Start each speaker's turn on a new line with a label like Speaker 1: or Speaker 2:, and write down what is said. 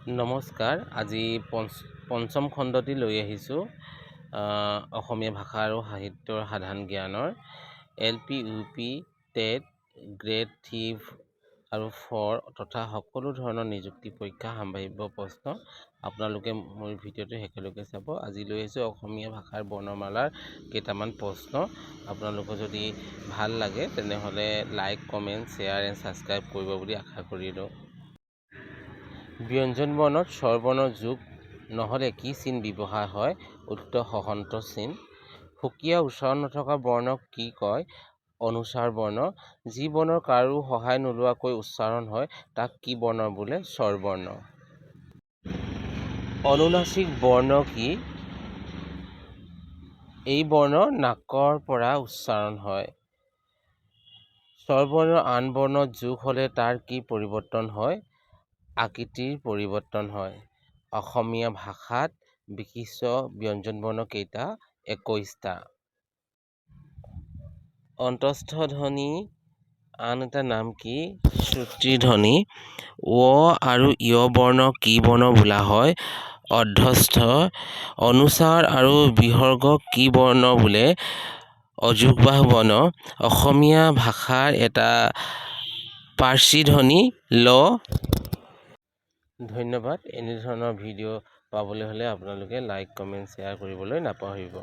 Speaker 1: নমস্কাৰ, আজি পঞ্চম খণ্ডটি লৈ আহিছোঁ অসমীয়া ভাষা আৰু সাহিত্যৰ সাধাৰণ জ্ঞানৰ LP, UP, TET, grade 3 আৰু 4 তথা সকলো ধৰণৰ নিযুক্তি পৰীক্ষা সম্ভাৱ্য প্ৰশ্ন। আপোনালোকে মোৰ ভিডিঅ'টো শেষলৈকে চাব। আজি লৈ আহিছোঁ অসমীয়া ভাষাৰ বৰ্ণমালাৰ কেইটামান প্ৰশ্ন। আপোনালোকৰ যদি ভাল লাগে, তেনেহ'লে like, comment, share and subscribe কৰিব বুলি আশা কৰিলোঁ। ব্যঞ্জন বৰ্ণত স্বৰবৰ্ণৰ যোগ নহ'লে কি চিন ব্যৱহাৰ হয়? উত্তৰ, হলন্ত চিন। সুকীয়া উচ্চাৰণ নথকা বৰ্ণক কি কয়? অনুস্বাৰ বৰ্ণ। যি বৰ্ণৰ কাৰো সহায় নোলোৱাকৈ উচ্চাৰণ হয়, তাক কি বৰ্ণ বোলে? স্বৰবৰ্ণ। অনুনাসিক বৰ্ণ কি? এই বৰ্ণ নাকৰ পৰা উচ্চাৰণ হয়। স্বৰবৰ্ণৰ আন বৰ্ণত যোগ হ'লে তাৰ কি পৰিৱৰ্তন হয়? আকৃতিৰ পৰিৱৰ্তন হয়। অসমীয়া ভাষাত বিশিষ্ট ব্যঞ্জনবৰ্ণ কেইটা? 21টা। অন্তঃস্থ ধ্বনি আন এটা নাম কি? শ্ৰুতি ধ্বনি। ৱ আৰু য় বৰ্ণ কি বৰ্ণ বোলা হয়? অধঃস্থ। অনুস্বাৰ আৰু বিসৰ্গক কি বৰ্ণ বোলে? অযুগ্মবাহী বৰ্ণ। অসমীয়া ভাষাৰ এটা পাৰ্চী ধ্বনি ল। ধন্যবাদ। এনেধৰণৰ ভিডিঅ' পাবলৈ হ'লে আপোনালোকে লাইক, কমেণ্ট, শ্বেয়াৰ কৰিবলৈ নাপাহৰিব।